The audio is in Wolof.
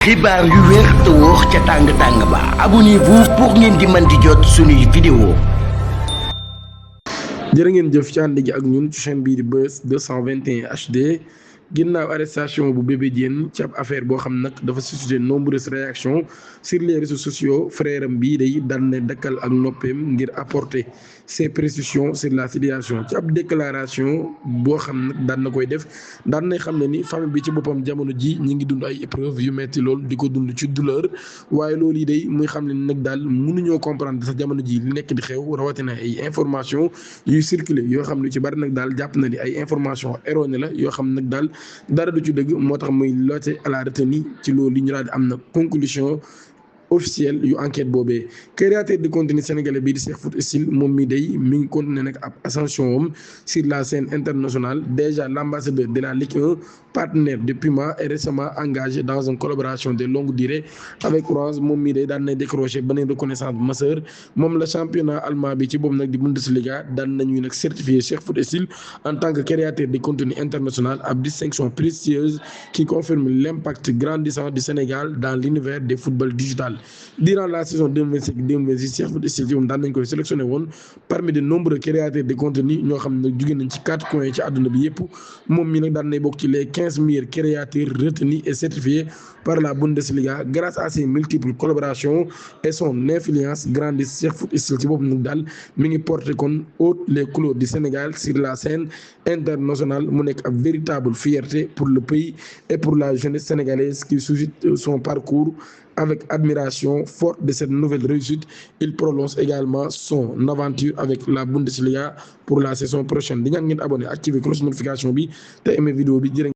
xibaar yu wér te wóor ca tàng ba abonnez-vous pour ngeen di mën di jot suñuy vidéo. jërë ngeen jëf ci ànd gi ak ñun ci chaîne bii di Buzz 221 HD ginnaaw arrestation bu Bébé Diène ci ab affaire boo xam nag dafa suscité nombreuses réactions sur les réseaux sociaux frère am bii day daan na dakkal ak noppeem ngir apporter ses précisions sur la situation ci ab déclaration boo xam nag daan na koy def daan na xam ne ni famille bi ci boppam jamono ji ñi ngi dund ay épreuves yu metti lool di ko dund ci douleur waaye loolu yi day muy xam ne ni nag daal mënuñoo comprendre sax jamono ji li nekk di xew rawatina ay information yuy circuler yoo xam ne ci bari nag daal jàpp na ni ay information erronées la yoo xam nag daal dara du ci dëgg moo tax muy loote à la retenue ci loolu li ñu daal di am na conclusion officiel yu enquête boobee créateur de contenu sénégalais bii di Cheikh Foot Style moom mi day mi ngi continué nag ab ascension am sur la scène internationale déjà l'ambassadeur de la Ligue 1 partenaire de Puma est récemment engagé dans une collaboration de longue durée avec Orange moom mii day daan na décroché beneen reconnaissance majeure moom la championnat allemand bi ci boobu nag di Bundesliga daan nañuy nag certifié Cheikh Foot Style en tant que créateur de contenu international ab distinction précieuse qui confirme l'impact grandissant du Sénégal dans l'univers des football digital. Durant la saison 2025-2026 Cheikh Foot Style moom daan nañ koy sélectionné woon parmi de nombreux créateurs de contenu ñoo xam ne nag jóge nañ ci 4 coins ci àdduna bi yëpp moom mi nag daan nay bokk ci les 15 meilleurs créateurs retenus et certifiés par la Bundesliga grâce à ses multiples collaborations et son influence grandisse Cheikh Foot Style ci boppam nag daal mi ngi porté kon haut les couleurs du Sénégal sur la scène internationale mu nekk ab véritable fierté pour le pays et pour la jeunesse sénégalaise qui suscite son parcours avec admiration. Forte de cette nouvelle réussite, il prolonge également son aventure avec la Bundesliga pour la saison prochaine di ñaan ngeen abonné activer cloche notification bi te aimé vidéo bi.